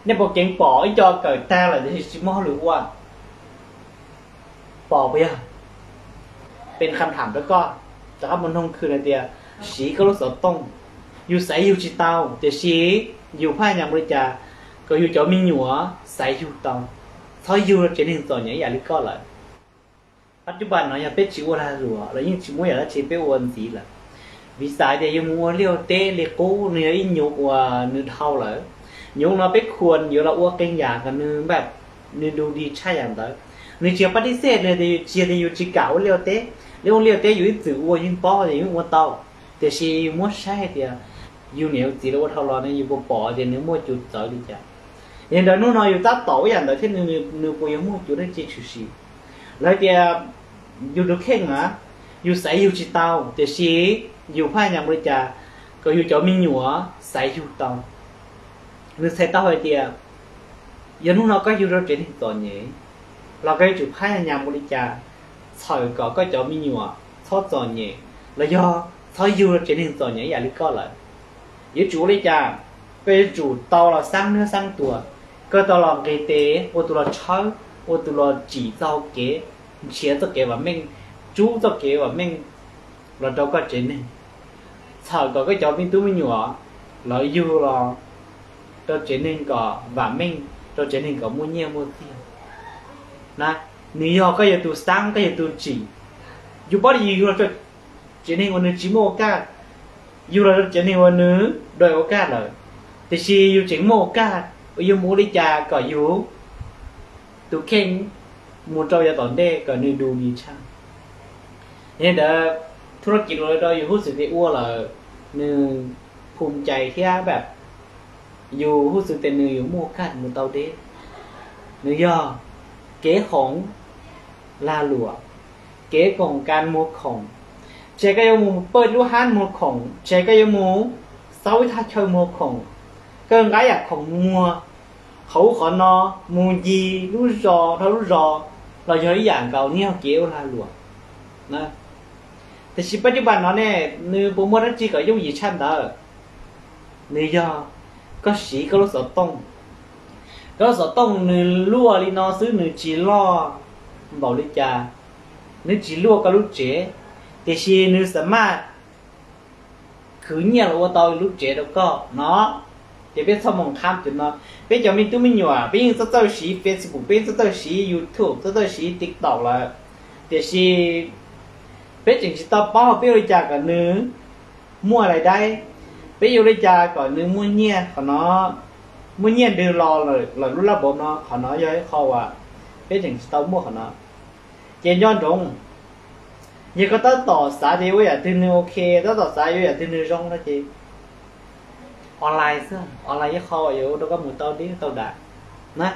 Nej puas keev pom ib co kawm tag lawm tiam sis tsis muaj hauj lwm ua? Pom puas yog? Peb kham tham rau koj, rov qab mus noog khw hais tias, siv koj lub xov tooj, yus xaiv yug tsis tau, tiam sis yus phaj nyas ua li cas kom yus cov me nyuam xaiv yug tau, txhob yug rau tsev neeg txom nyem ib yam li koj lawm. Pab cub pas no yog peb tsis ua lag luam los yeej tsis muaj yam dab tsi peb ua ntxiv lawm. Vim xav tias yus mus ua liaj ua teb li qub nws yog ib nyuv uas nws dhau lawm. Nyuv no peb khuas yuav los ua qee yam kom nws npaj, nws du di tshaj yam ntawd. Nws tsis yog pab tib xej, nws tias yus tsis yog tias yus tsis kam ua liaj ua teb. Li ua liaj ua teb yus ib txwm ua yeej paub tias yus ua tau, tiam sis yus muab saib hais tias yus niam yus txiv lawv ua dhau los ne yus puas pom tias nws muaj cus txawv li cas. Yog li ntawd hnub no yus tab tom ua yam ntawd thiab nws puas yuav muaj cus dab tsi tshwm sim? Lawv tias yus tus kheej na, yus xaiv yug tsis tau, tiam sis yus phaj nyas ua li cas kom yus cov me nyuam xaiv yug tau. Nws txhais tau hais tias yog hnub no koj yug rau tsev neeg txom nyem los koj yuav tsum phaj nyas ua li cas txhawm kom koj cov me nyuam txhob txom nyem los yog txhob yug rau tsev neeg txom nyem ib yam li koj lawm. Yuav tsum ua li cas? Koj yuav tsum tau los xaab nwb xaab tuag, koj tau los nqis tes ua tus los tshawb, ua tus los tsim txoj hau kev, nrhiav txoj kev vam meej, tsub txoj kev vam meej los rau koj tsev neeg, txhawm kom koj cov me tub me nyuam lawv yug los rau tsev neeg kom vam meej, rau tsev neeg kom muaj nyiaj muaj txiag na. Nws yog koj yog tus xaab, koj yog tus tsim. Yus paub li yus yug los rau tsev neeg uas nws tsis muaj ua kaj, yug los rau tsev neeg uas nws dua ua kaj lawm, tiam sis yus tseem muaj ua kaj, yus mus ua li cas kom yus tus kheej mus rau yav tom ntej kom nws du di tshaj. Yog li ntawd, thu rau kis lus rau yus hub xwm tias ua lawm, nws phum cais thiab npam, yus hub xwm tias nws yuav muaj kaj mus tau deb. Nws yog kev khoom lag luam, kev koom kas muag khoom. Tsis hais koj yuav mus pawj lub hab muag khoom, tsis hais koj yuav mus xaub ib thaj chaw muag khoom, koj nqa yam khoom muag qhov ub qhov no, mus ncig lub zos dhau lub zos los yog ib yam nkaus, nws yog kev ua lag luam. Tiam sis pab cub pas no ne, nws puas muaj dab tsi kom yooj yim tshaj ntawd? Nws yog koj siv koj lub xov tooj. Koj lub xov tooj nws luaj li no xwb, nws tsis loj npaum li cas, nws tsis luaj koj lub tsev, tiam sis nws xam maj khwv nyiaj los ua tau lub tsev rau koj no. Ces peb txhob mus qhab cov no. Peb cov me tub me nyuam peb yeej txawj txawj siv Facebook, peb yeej txawj txawj siv YouTube, txawj txawj siv TikTok lawm, tiam sis peb tseem tsis tau paub peb ua li cas kom nws muaj lais daib, peb yuav ua li cas kom nws muaj nyiaj qhov no, muaj nyiaj ntws los lawm lub lab npaum no, qhov no yog ib qho uas peb tseem tsis tau muaj qhov no. Ces nco ntsoov, yog koj tab tom xav tias yuav ua yam twg nws ok, tab tom xav yuav ua yam twg nws zoo no ces online xwb, online ib qho uas yuav ua rau koj mus tau deb tau dav na.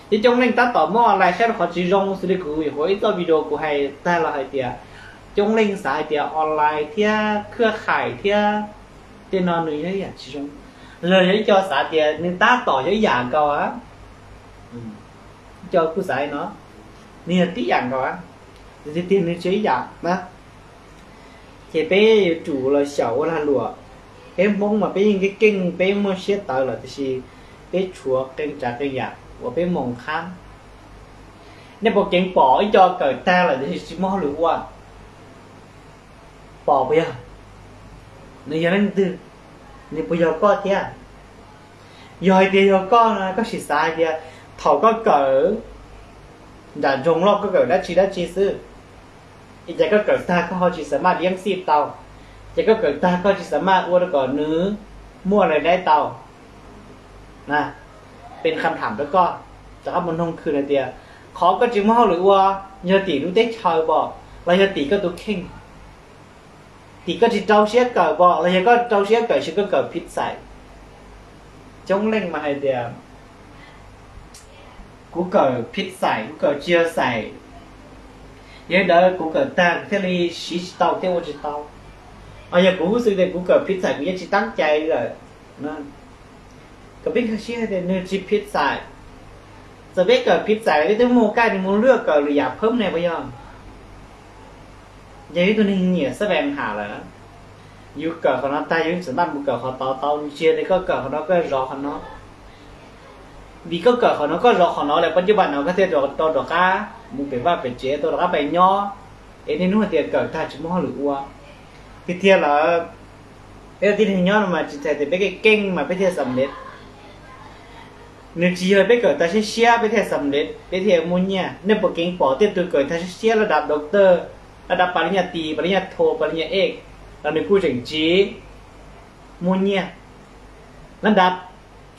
Ces coob leej tab tom muab online saib rau qhov tsis zoo, xws li kuv nyuam qhuav ib txoj video kuv hais tag los hais tias, coob leej xav hais tias online thiab khwb khais thiab tej no nws yog ib yam tsis zoo, los yog ib co xav tias nws tab tom yog ib yam nkaus a. Ib co kuj xav no, nws yog tib yam nkaus a, tiag tiag nws tsis ib yam na. Ces peb yuav tsum los xyaum ua lag luam. Peb Hmoob mas peb yeej keej keej, peb muaj siab tawv lawm, tiam sis peb tshuav qee tsav qee yam uas peb mus qhab. Nej puas keev pom ib co kawm tag lawm tiam sis tsis muaj hauj lwm ua? Pom puas yog? Nws yog leej twg? Nws puas yog koj thiab? Yog hais tias yog koj no, koj sim xav hais tias thaum koj kawm nram nroog loj koj kawm dab tsi dab tsi xwb, es cas koj kawm tag koj ho tsis xam maj liab xij tau, ces koj kawm tag koj tsis xam maj ua rau kom nws muaj lais daib tau. Peb kham tham rau koj, rov qab mus noog khw hais tias, qhov koj tsis muaj hauj lwm ua yog tim lub teb chaws pom los yog tim koj tus kheej? Tim koj tsis rau siab kawm pom los yog koj rau siab kawm sis koj kawm phim xaim? Coob leej mas hais tias, kuv kawm phim xaim, kuv kawm tsis yog xaim, yog li ntawd kuv kawm tag kuv thiaj li siv tsis tau thiab ua tsis tau. Ho yog kuv hub xwm tias kuv kawm phim xaim kuv yeej tsis tab cai li lawm. Kom peb nkag siab tias nws tsis phim xaim. Txawm peb kawm phim xaim los peb twb muaj kaj, nws mus luaj kawm lwm yam phawb ne puas yog? Yog ib tug neeg nyiam xab vees ham lawm, yus kawm qhov no tag yus tseem tab mus kawm qhov tod tau, nws tsis yog tias koj kawm qhov no koj zov qhov no. Vim koj kawm qhov no, koj zov qhov no lawm, pab cub npam no koj thiaj rov rov qab mus pem vaj pem tsev, tau rov qab pais nyob, es niaj hnub hais tias kawm tag tsis muaj hauj lwm ua. Tiag tiag lawm, peb ua tib neeg nyob no mas tsis txhais tias peb keej keej mas peb thiaj xam lev. Nws tsis yog peb kawm tag siab siab peb thiaj xam lev, peb thiaj muaj nyiaj. Nej puas keev pom tej tug kawm tag siab siab lab dav doctor, lab dav pa li nyaj tis, pa li nyaj tho, pa li nyaj ej, los nws kuj tseem tsis muaj nyiaj. Lab dav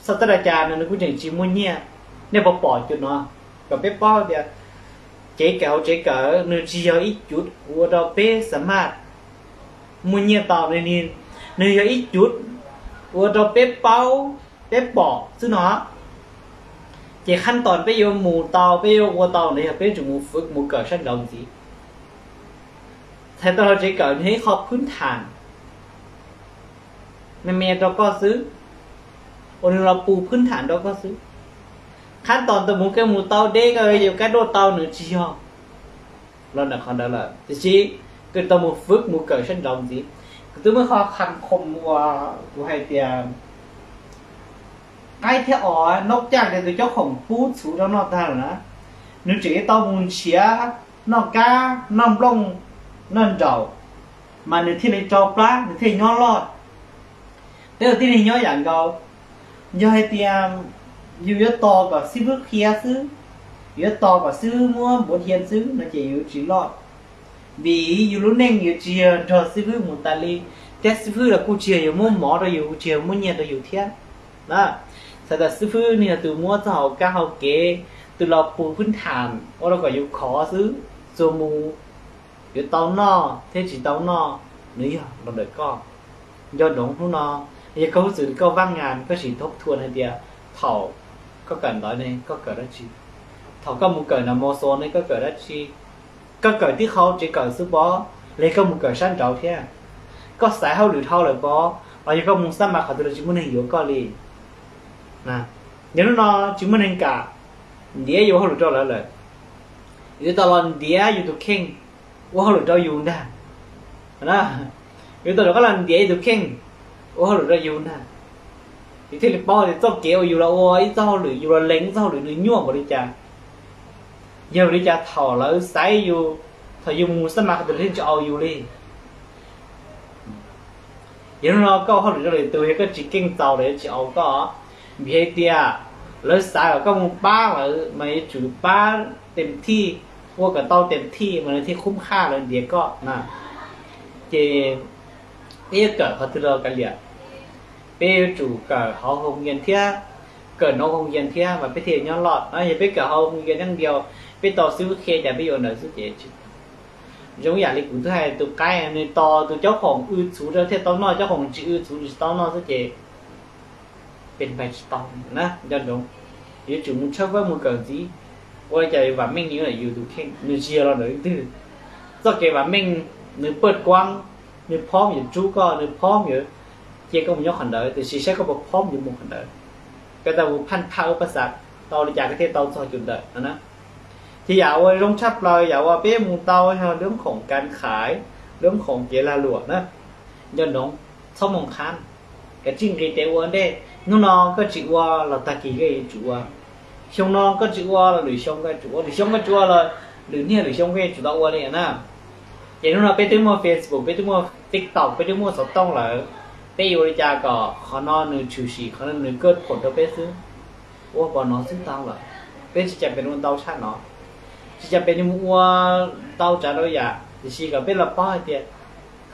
xav tab da cas no nws kuj tseem tsis muaj nyiaj. Nej puas pom cov no? Kom peb paub tias kev kawm hauv tsev kawm nws tsis yog ib cuv ua rau peb xa maj muaj nyiaj tau, nws yog ib cuv ua rau peb paub, peb pom xwb no. Ces khab toos peb yuav mus tau, peb yuav ua tau ntawd yog peb tsum mus fwv mus kawm sab nraud ntxiv. Txhais tau hauv tsev kawm nws yog ib qho phwb tham me me rau koj xwb, uas nws los pus phwb tham rau koj xwb. Khab toos tau mus kawm mus tau deb koj yuav kab duaj tau nws tsis yog los ntawm qhov ntawd lawm, tiam sis koj tau mus fwv mus kawm sab nraud ntxiv. Kuv twb muaj qhov kham khoom uas kuv hais tias qaib thiab os, noj caj tias tus cob khoom pub txhuv rau noj tag lawm na, nws tseem yuav tau mus nrhiav noj kab noj nplooj noj nraum, mas nws thiaj li rau plab, nws thiaj nyob loj. Peb ua tib neeg nyob yam nkaus, yog hais tias yus yuav tos kom xib fwb qhia xwb, yuav tos kom xib fwb muab npuav dhia xwb no ces yus tsis loj. Vim yus lub neej yuav tsis yog nrog xib fwb mus tas li, thiab xib fwb los kuj tsis yog yus muab mov rau yus, kuj tsis yog muab nyiaj rau yus thiab na. Txhais tas xib fwb nws yog tus muab txoj hauv kab hauv kev, tus los pus phwb tham ua rau kom yus khov xwb, txuas mus yuav tau noj thiab tsis tau noj, nws yog los ntawm koj. Nco ntsoov hnub no, yog koj hub txwm koj vaj ngas koj sim thoob thuam hais tias thaum koj kawm ntawv ne koj kawm dab tsi, thaum koj mus kawm na mos xos ne koj kawm dab tsi, koj kawm tib qho tsev kawm xwb pob, los koj mus kawm sab nraud thiab, koj xaiv hauj lwm dhau lawm pob, los yog koj mus xab mas qhov twg los tsis muaj neeg yuav koj li. Yog hnub no tsis muaj neeg kam ntiav yus hauj lwm rau lawv lawm, yuav tau los ntiav yus tus kheej ua hauj lwm rau yus ntag. Yuav tau rov qab los ntiav yus tus kheej ua hauj lwm rau yus ntag. Yus thiaj li paub tias txoj kev uas yus los ua ib txoj hauj lwm, yus los lees ib txoj hauj lwm nws nyuaj npaum li cas. Yog li cas thaum lawv xaiv yus, thaum yus mus xab mas qhov twg lawv thiaj tsis au yus li. Yog hnub no koj ua hauj lwm rau lwm tus yog koj tsis keej txaus lawv yuav tsis au koj, vim hais tias lawv xav kom koj mus pab lawv mas yuav tsum pab tem thij, ua kom tau tem thij mas nws thiaj khub qhaj lawv ntiav koj na. Ces peb yuav kawm qhov twg los kav liam, peb yuav tsum kawm hauv hoo yas thiab, kawm nov hoo yas thiab mas peb thiaj nyob loj na. Yog peb kawm hauv hoo yas neej diau, peb tau xib fwb qhia cas peb yuav ntawd xwb ces tsis zoo. Ib yam li kuv twb hais tus qaib nws tos tus cob khoom w txhuv rau thiaj tau noj, cob khoom tsis w txhuv nws tsis tau noj xwb ces peb pais tsis tau na. Nco ntsoov, yuav tsum mus tshawb fawb mus kawm ntxiv, ua li cas vam meej nws yog yus tus kheej, nws tsis yog los ntawm leej twg. Txoj kev vam meej nws paj kuab, nws phob yuav rub koj, nws phob yuav cia koj mus nyob qhov ntawd, tiam sis saib koj puas phob yuav mus qhov ntawd. Koj tau mus phaj thaj ub paj xav tau li cas koj thiaj tau txog cov ntawd no na. Ces yam uas zoo tshaj plaws yam uas peb mus tau yog lub khoom kas qhais, lub khoom kev lag luam na. Nco ntsoov, txhob mus qhab, kav tsij nqis tes ua ntej. Hnub no koj tsis ua los tag kis koj yuav tsum ua. Xyoo no koj tsis ua los lwm xyoo koj yuav tsum ua, lwm xyoo koj tsis ua los lwm niaj lwm xyoo koj yuav tsum tau ua li na. Ces hnub no peb twb muaj Facebook, peb twb muaj TikTok, peb twb muaj xov tooj lawm, peb yuav ua li cas kom qhov no nws tshwm sim, qhov no nws kawj phoom rau peb xwb. Ua pom no xwb tau lawm, peb tsis cas pes ua ntau tshaj no, tsis cas pes mus ua ntau tsav ntau yam, tiam sis kom peb los paub hais tias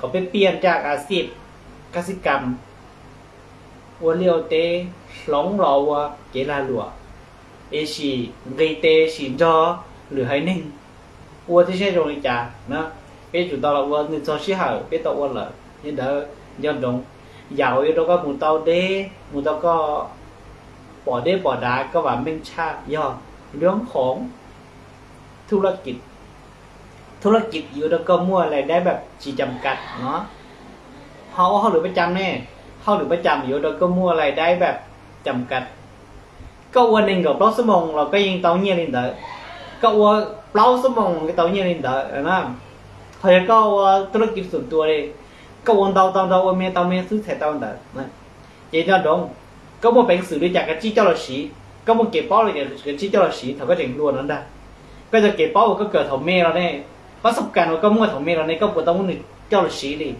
kom peb piaj nraj kav xij, kab xib kam, ua liaj ua teb, hloov los ua kev lag luam, es sim nqis tes sim nrog lwm haiv neeg ua tib siab zoo li cas na. Peb tsum tau los ua nws txog sij hawm peb tau ua lawm li ntawd. Nco ntsoov, yam uas yuav rau koj mus tau deb, mus tau koj pom deb pom dav, koj vam meej tshaj yog lub khoom thu laj kis. Thu laj kis yuav rau koj muaj lais daib npam tsis cam kas no. Ho ua hauj lwm pab cam ne, hauj lwm pab cam yuav rau koj muaj lais daib npam cam kas. Koj ua nees nkaum plaub xuab moos los koj yeej tau nyiaj li ntawd, koj ua plaub xuab moos los koj tau nyiaj li ntawd na. Ho yog koj ua thu laj kis xum tua li, koj ua ntau tau ntau, ua me tau me xwb txhais tau ntawd. Ces nco ntsoov, koj muaj peev xwm li cas kav tsij coj los siv. Koj muaj kev paub los koj tsis coj los siv thaum koj tseem hluas no ntag. Koj cov kev paub uas koj kawm thaum me los ne, pab xab kas uas koj muaj thaum me los ne, koj puas tau muab nws coj los siv li?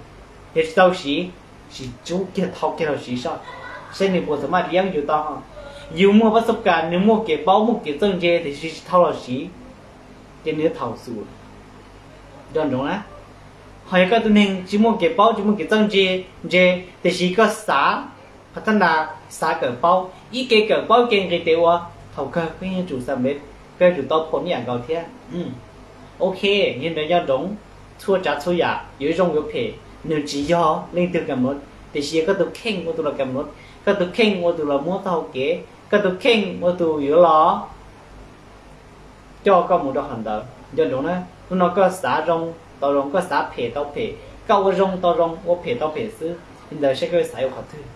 Yog tsis tau siv, sim tsub kiag thau kiag los siv saib, saib nws puas txaus maj tsis yeeb yus tau. Yus muaj pab xab kas, nws muaj kev paub muaj kev txawj ntse tiam sis tsis thau los siv, ces nws thaum xus. Nco ntsoov na, ho yog koj tus neeg tsis muaj kev paub tsis muaj kev txawj ntse, ntse, tiam sis koj xav, qhov thab nas, xav kawm paub, ib ke kawm paub ib ke nqis tes ua, thaum kawg koj yuav tsum xam peb, koj yuav tsum tau pom ib yam nkaus thiab. Ok, yog ntawd nco ntsoov, txhua tsav txhua yam yuav zoo yuav phem nws tsis yog leej twg kam mus, tiam sis yog koj tus kheej ua tus los kam mus, koj tus kheej ua tus los muab taub hau kev, koj tus kheej ua tus yuav los coj koj mus rau qhov ntawd. Nco ntsoov na, hnub no koj xav zoo tau zoo, koj xav phem tau phem, koj ua zoo tau zoo, ua phem tau phem xwb. Li ntawd saib koj xav yuav qhov twg.